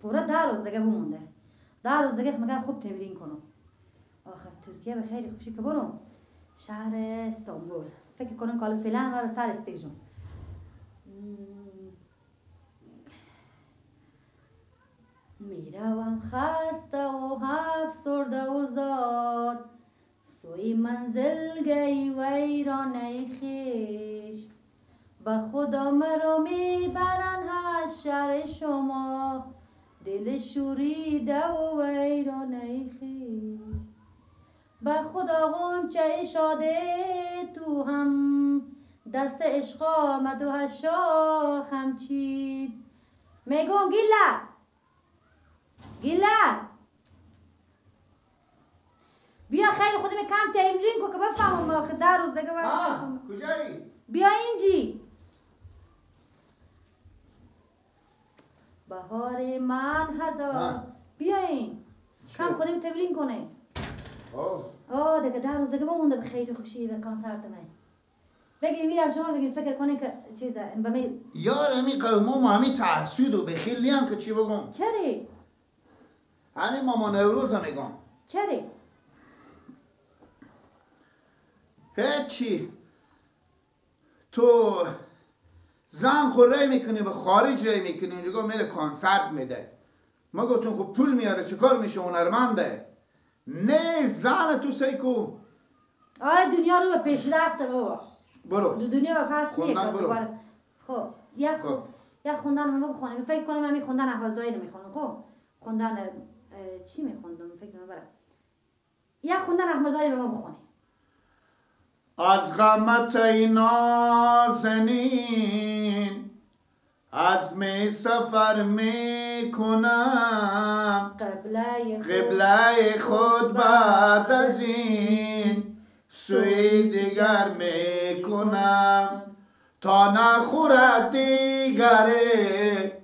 پورا 10 روز دیگه بمونده. 10 روز دیگه مگر خوب تمرین کنم. آخر ترکیه به خیلی خوشی که برم شهر استانبول. فکر کنم که حالا فعلا من به سر استیجم. میروم خسته و افسرده و زار، سوی منزلگی ویرانه خویش. به خدا مرا میبرن از شهر شما، دل شوریده و ویرانه خویش. به خدا غنچه شاده تو هم، دست عشق آمد و هشاخم چید. میگم گیله گیله بیا خیلی خودم کم تمرین کو که بفهمم. آخه 10 روز دیگه کجایی؟ بیا اینجی. بهار من هزار. بیا این کم خودم تمرین کنه. آه دیگه 10 روز دیگه بمونده به خیر و خوشی به کنسرت من. بگین میرم شما بگین فکر کنین که چیزه به می یار همین قومو همین تحسود و بخیلی هم که چی بگم؟ چرا؟ همین مامان نوروز هم میگم. چرا؟ هیچی. تو زن خود رای میکنی به خارج رای میکنی، اونجا میره کنسرت میده. ما گفتم خب پول میاره چیکار میشه هنرمنده. نه زن تو سیکو. آره دنیا رو به پیشرفته بابا. برو. دنیا به پس نیست. برو. خب یا خوندن من بخونم. فکر کنم من میخوندن احوازایی رو میخونم. خب خوندن چی میخوندم فکر نمی‌برم. یا خوندن احوازایی به ما بخونی. از غمت ای نازنین از می سفر می کنم، قبله خود بعد از این سوی دیگر می کنم، تا نخورد دیگره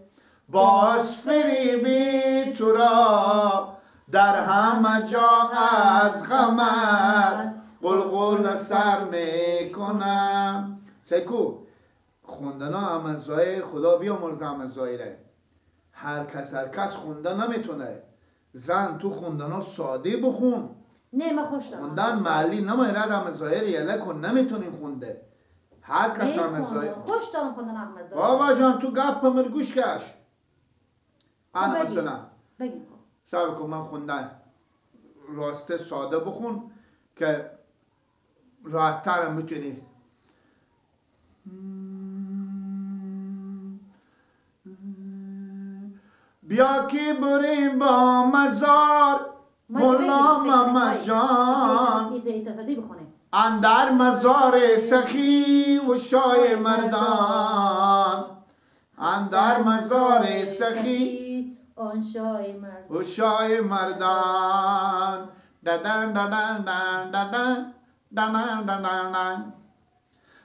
باز فریبی تو را، در همه جا از غمت قلقل سر میکنم. سیکو خوندن ها همه خدا بیامرزه همه زایره. هر کس خونده نمیتونه. زن تو خوندن ها ساده بخون. نه من خوش دارم خوندن محلی نمیرد همه زایر یله کن نمیتونیم خونده. هر کس همه زایر خوش دارم خوندن همه زایر. بابا جان تو گپ مر گوش کش. انا مثلا بگیم صبر کن من خوندن راسته ساده بخون که راحت ترم بتونی. بیا که بریم با مزار مولا محمد جان، اندر مزار سخی و شای مردان، اندر مزار سخی و شای مردان. ددن ددن ددن ددن ددن ددن.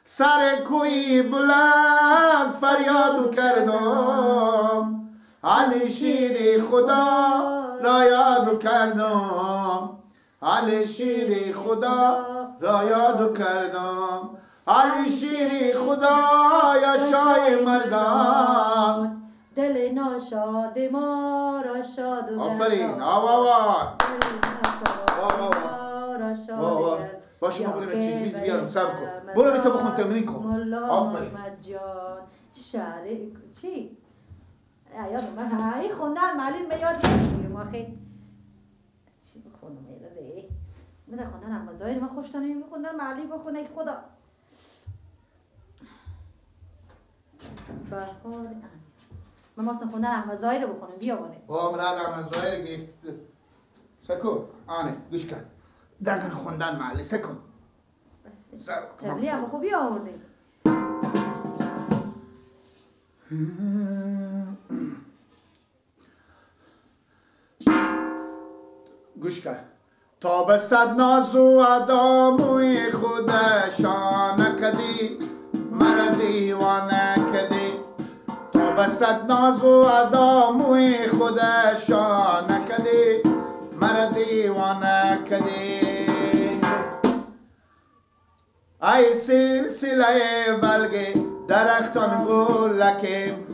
سر کوی بلند فریاد کردم، علی شیر خدا را یاد کردم، علی شیر خدا را یاد کردم، علی شیر خدا یا شای مردان، دل ناشاد ما را شاد و آفرین. آوا آوا باشه ما بریم چیز میز بیارم. صبر کن برو تو بخون تمرین کن. آفرین جان. شهر چی؟ یادم من این خوندن معلم به یاد نمیگیرم آخه. چی بخونم ایراده؟ مثلا خوندن احمد من خوش دارم میخوندن معلم بخونه خدا. بهار من واسه خوندن احمد ظاهر رو بخونم بیا باره. با من از احمد ظاهر گرفت. سکو آنه گوش کن. دقیقا خوندن معلی سکو. تبلیغ هم خوبی آورده. گوش کن. تا به صد ناز و ادا موی خودشان نکدی، مرا دیوانه کدی. تا به صد ناز و ادا موی خودشان نکدی، مرا دیوانه کدی. ای سلسله بلگ درختان گلکیم،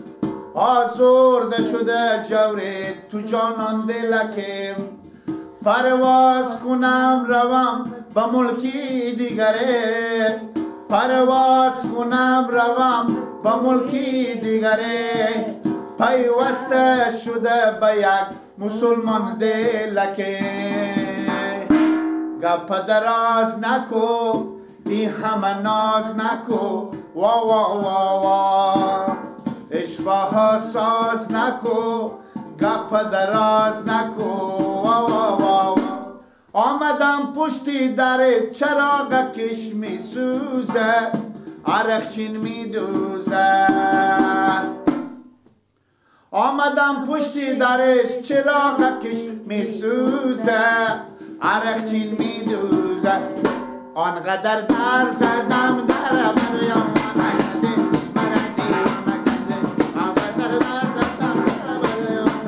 آزرده شده جوری تو جانان دلکم. پرواز کنم روم به ملکی دیگره، پرواز کنم روم به ملکی دیگره، پیوسته شده به یک مسلمان دلکه. گپ دراز نکو این همه ناز نکو، وا وا وا وا اشباه ساز نکو، گپ دراز نکو، وا وا وا. آمدم پشتی در چراغ کش می سوزه، عرق چین می دوزه. آمدم پشتی درش چراغ کش می سوزه، عرق چین می دوزه. آنقدر در زدم در برایم نکرده، مرا دیوانه کرده. آنقدر در زدم در برایم.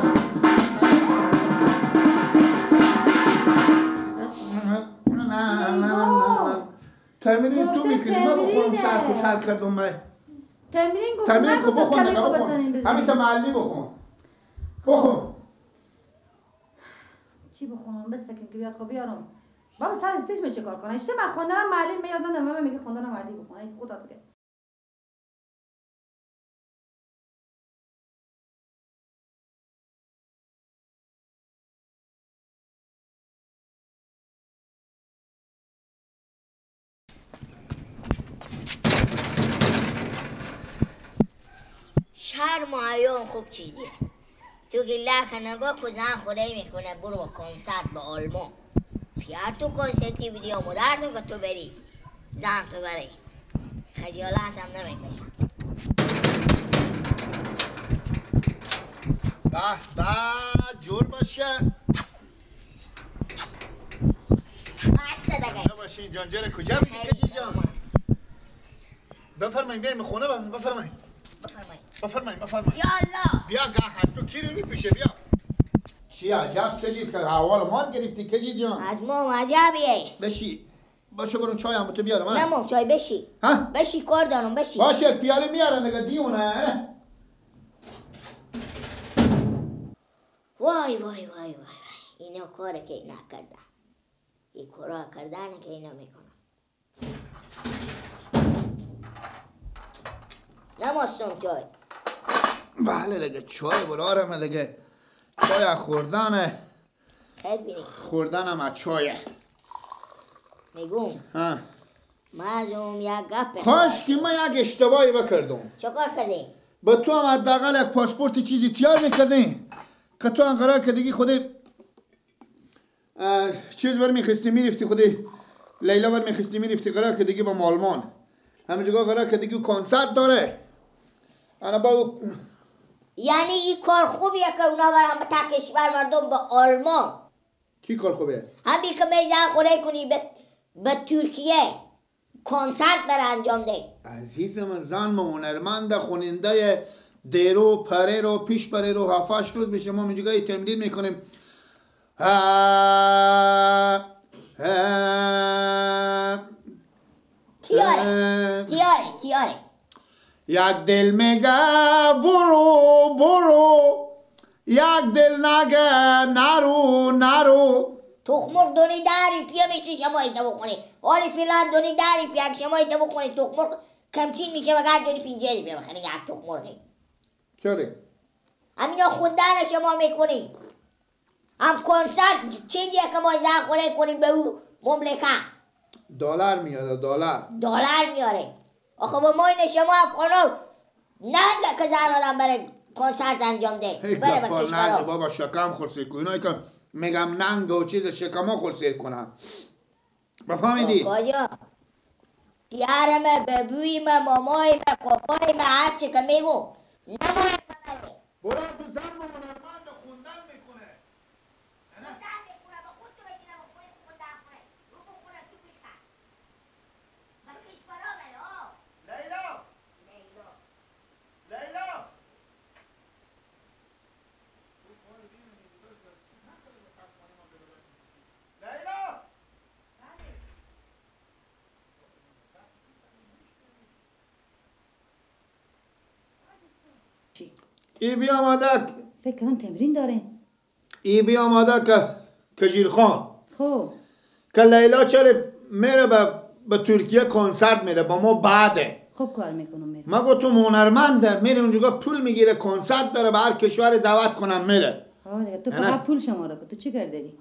تمرین تو میکنی، من بخورم سر خوشحال کردم. من تمرین گفتم، تمرین خب بخون دیگه، بخون همین تا معلی بخون بخون. چی بخونم؟ بس که بیاد خب بیارم. بابا سر استیج می چه کار کنم؟ اشته من خوندنم معلی می یاد ندارم، من میگه خوندنم معلی بخون. ای خدا دیگه. شرم و حیا خوب چیزیه. تو که لک نگاه که زن خوره میکنه برو با کنسرت به آلمان. پیار تو کنسرتی بدی یا مادر تو که تو بری زن تو بری، خجالت هم نمیکشم. به به جور باشه. بسته دیگه. باشین جانجر کجا میگی کجی جان؟ بفرمایید بیایم خونه، بفرمایید. بفرمایید. بفرمایید بفرمایید. یا الله. بیا گاه هست تو کی رو میپوشه بیا. چی عجب کجی که اول ما گرفتی کجی جان؟ از ما عجبیه. بشی. باشه برو چای هم تو بیارم. نه مو چای بشی. ها؟ بشی کار دارم بشی. باشه یک پیاله میارن دیگه دیونه. وای وای وای وای اینا کاره که اینا کردن. این کارا کردن که اینا میکنن. نماستم چای. بله دیگه چای برارم دیگه. چای خوردنه. خیلی خوردنم از چایه. میگم ها من از اون یک گپ کاش که من یک اشتباهی بکردم. چه کار کردی؟ با تو هم حداقل یک پاسپورت چیزی تیار میکردی که تو هم قرار که دیگه خود چیز بر میخستی میرفتی، خود لیلا بر میخستی میرفتی قرار که دیگه با آلمان همینجا قرار که دیگه کنسرت داره. انا با یعنی این کار خوبیه که اونا برن به تا کشور مردم به آلمان. کی کار خوبه؟ همین که میزن خوره کنی به ترکیه کنسرت بر انجام ده. عزیز من زن ما هنرمند خوننده دیرو پره رو پیش پره رو 7-8 روز میشه ما اینجا تمرین میکنیم. تیاره تیاره تیاره. یک دل میگه برو برو، یک دل نگه نرو نرو. تخمرغ دونی داری پیا میشه شما ایتا بخونی. حالی فعلا دونی داری پیا شما ایتا بخونی تخمرغ کمچین میشه مگر دونی پینجری بیا بخونی یک تخمرغی. چرا؟ همینا خوندن شما میکنی. هم کنسرت چی دیگه که ما زن خوره کنیم به او مملکه. دلار میاره دلار. دلار میاره. آخه با ما این شما افغانا نه که زن آدم برای کنسرت انجام ده. بره به کشورا. بابا شکم خور سیر کن. اینایی که میگم ننگ و چیز شکما خور سیر کنم. بفهمیدی؟ کجا؟ پیارمه ببویمه مامایمه کاکایمه هر چی که میگو نباید ببره. برو تو زن هنرمند خوندن میکنه. ای بی آماده فکر کنم تمرین دارین. ای بی آماده که کجیر خان خب که لیلا چرا میره به ترکیه کنسرت میده با ما بعده. خوب کار میکنم میره. ما گفتم هنرمنده میره اونجا پول میگیره کنسرت داره به هر کشور دعوت کنم میره. آه دیگه تو فقط پول شما رو تو چی کار داری؟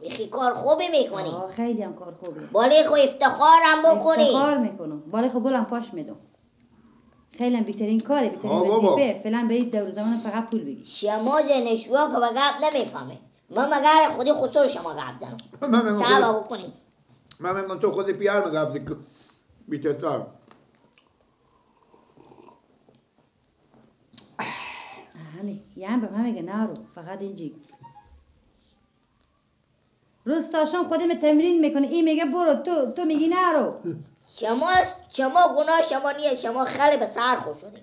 یکی کار خوبی میکنی. آه خیلی هم کار خوبه. بالای خو افتخارم بکنی. افتخار میکنم. بالای خو گلم پاش میدم. خیلی هم بهترین کاره، بهترین وظیفه. فعلا به این دور زمان فقط پول بگیر. شما دانشجوها که به گپ نمیفهمه. من مگر خودی خسر شما گپ زنم. صبر بکنی. من میگم تو خودی پیار میگم بیتتر. بله یه هم به من میگه نرو فقط اینجی. روز تا شام خودم تمرین میکنه این میگه برو تو میگی نرو. شما گناه شما نیست، شما خیلی به سر خوش شدی.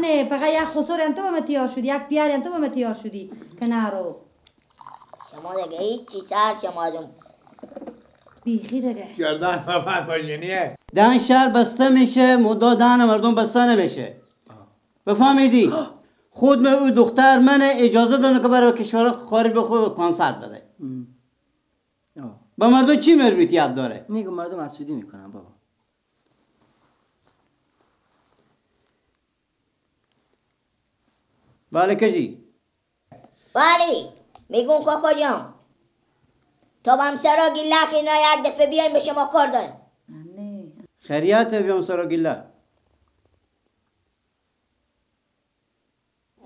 نه فقط یک خسور هم تو به من تیار شدی، یک پیاری هم تو به من تیار شدی که نرو. شما دیگه هیچی سر شما از اون بیخی دیگه گردن من ماشینیه. دهن شهر بسته میشه، مدعا دهن مردم بسته نمیشه. بفهمیدی؟ خود من او دختر من اجازه دادن که برای کشور خارج بخواد کنسرت بده. با مردم چی مربوطیت داره؟ میگم مردم حسودی میکنن بابا. بله کجی؟ بله میگم کاکا جان تا با همسرا گیلک اینا یک دفعه بیایم به شما کار داریم. خیریت بیام سرا گیلک.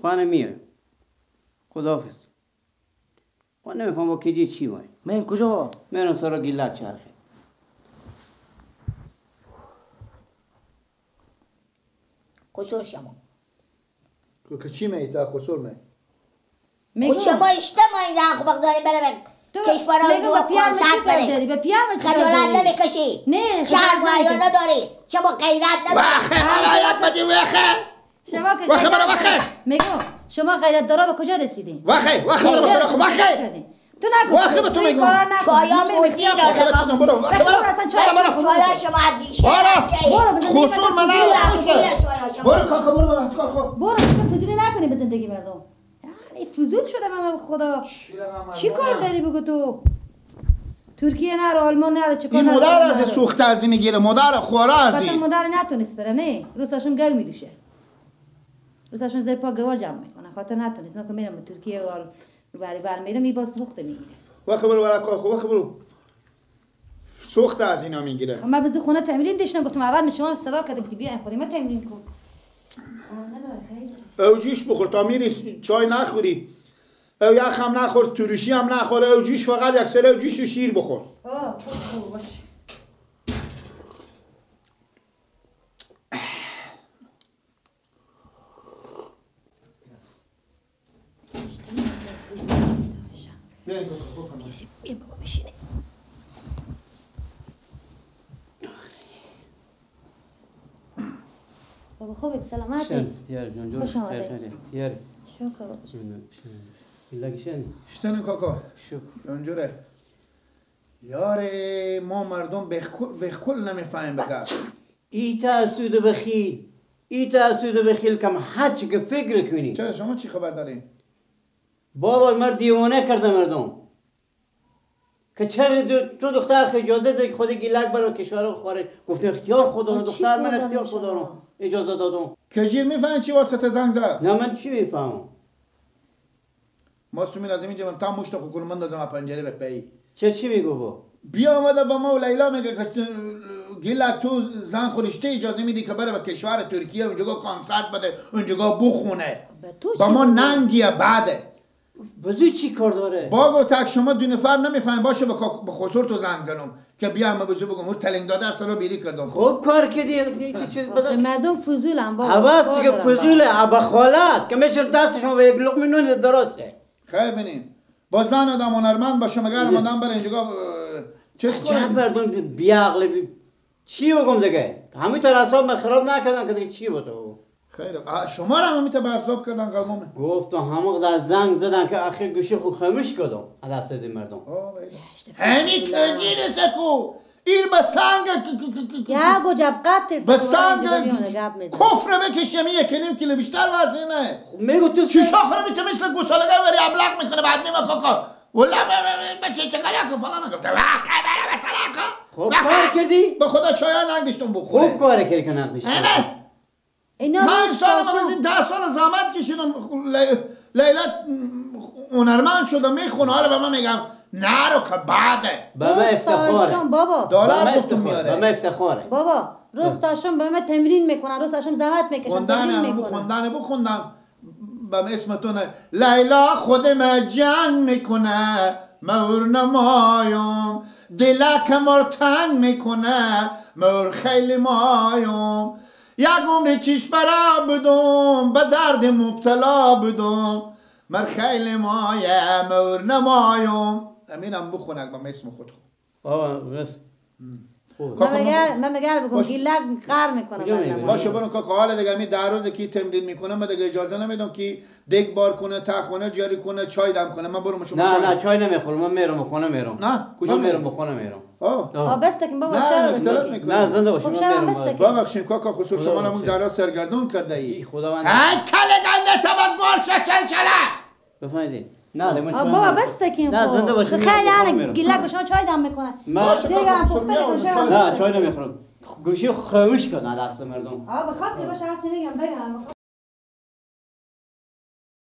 خانه میره. خداحافظ. من نمیفهم با کجی چی باید. من کجا؟ من سرا گیلک چرخه. قصور شما. که چی میتا قصور می؟ خود شما اجتماعی زن خوب داریم برم کشورها دو کنسرت بده. خجالت نمیکشی. نه شرم حیا نداری. شما غیرت نداری. وخه غیرت بدی وخه. شما که وخه برو وخه. میگم شما غیرت دارا به کجا رسیدین؟ وخه وخه برو سراغ وخه. تو نکن. وخه به تو میگم. چایا بودی را. وخه به برو وخه برو. چایا شما دیشه. برو خسور من نه. برو کاکا برو برو کار خب. برو تو فضولی نکنی به زندگی مردم. یعنی فضول شده من به خدا. چی کار داری بگو تو؟ ترکیه نرو، آلمان نرو، چیکار این نرو؟ مادر از سوخته از میگیره، مادر خوره از این. مادر نتونست بره نه، روزاشون گو میدوشه. روزاشون زیر پا گوار جمع میکنه، خاطر نتونست. من که میرم به ترکیه و بری بر میرم می باز سوخته میگیره. وقت برو برا کار خو، وقت برو. سوخته از اینا میگیره. خب من به خونه تمرین داشتم، گفتم اول شما صدا کردم که بیاین خودم تمرین کن. اوجیش بخور تا میری چای نخوری. او یخ هم نخور، ترشی هم نخور، اوجیش فقط یک سر اوجیش و شیر بخور. آه خوب خوب باشه. بیا بابا بشینه. بابا خوبی؟ سلامتی؟ خوش آمدی. شکر بابا جان. شتن کاکا اونجوره یاره ما مردم بخکل نمیفهمیم بکر ایتا سود بخیل ایتا سود بخیل کم هرچی که فکر کنی. چرا شما چی خبر داری؟ بابا مرد دیوانه کرده مردم که چرا تو دختر اجازه ده خود گیلک برای کشور خارج. گفتم اختیار خدا رو دختر من اختیار خدا رو اجازه دادم. کجیر میفهمی چی واسطه زنگ زد؟ نه من چی میفهمم؟ ماست تو میرازم اینجا من تا مشت خو کنم اندازم پنجره به پی. چه چی میگو با؟ بیا آمده با ما و لیلا میگه که گیلک تو زن خورشته اجازه میدی که بره به کشور ترکیه اونجا کنسرت بده اونجا بخونه. با ما ننگیه بعده. بزرگ چی کار داره؟ با گفت تک شما دو نفر نمیفهمیم باشه به خسر تو زنگ زنم که بیا ما بزرگ بگم اون تلنگ داده اصلا بیری کردم. خوب کار کردی. مردم فضولن بابا. عباس دیگه فضوله ابا خالت که میشه دستشون به یک لقمه نون درسته. خیر ببینیم با زن آدم هنرمند باشه مگر آدم بره اینجا چیز کنه. چه مردم بی‌عقل چی بگم دیگه؟ همین طور اعصاب من خراب نکردن که دیگه چی بود. خیر شما را هم میتونه اعصاب کردن قومه. گفتم همه زنگ زدن که اخیر گوشی خود خاموش کردم از دست مردم. همین کجی رسکو این به سنگ یا گو جبقت به سنگ کفر بکشیم 1.5 کیلو بیشتر وزنی نه. میگو تو چیشا خوره میتونه مثل گوسالگه بری ابلق میکنه بعد نیمه کاکا والله بچه چکالا که فلان گفته وقت بره مثلا خوب کار کردی؟ به خدا چای نگدشتم بخوره. خوب کار کردی که نگدشتم. نه 5 سال من از این 10 سال زحمت کشیدم لیلت هنرمند شدم میخونه حالا به من میگم نه رو که بعده به من افتخاره بابا دلار گفتم میاره به من افتخاره بابا روز تا شام به من تمرین میکنن روز تا شام زحمت میکشن تمرین میکنن خوندن بخوندم به اسمتون لیلا خود من جنگ میکنه مور نمایم دلک مار تنگ میکنه مور خیلی مایم یک عمر چیش برا بدم به درد مبتلا بدم مر خیلی مایه مور نمایم امینم بخونک با اسم خود آه بس من مگر بگم گیلک قر میکنم باشه برو کاکا حالا دیگه می 10 روزه کی تمرین میکنم من دیگه اجازه نمیدم کی دگ بار کنه تا خونه جاری کنه چای دم کنه من برم شما نه نه چای نمیخورم من میرم خونه میرم نه کجا میرم خونه میرم آه بس تکن بابا شب نه زنده باشی من میرم ببخشید کاکا خسرو شما نمون زرا سرگردون کرده ای خداوند ای کله گنده تبک گل شکل کله بفهمیدی نه من بابا بس تکین نه زنده باشی خیلی انا گیلک به شما چای دم میکنه دیگه هم پخته میکنه نه چای نمیخورم گوشی خاموش کن دست مردم آه بخاطر باشه هرچی میگم بگم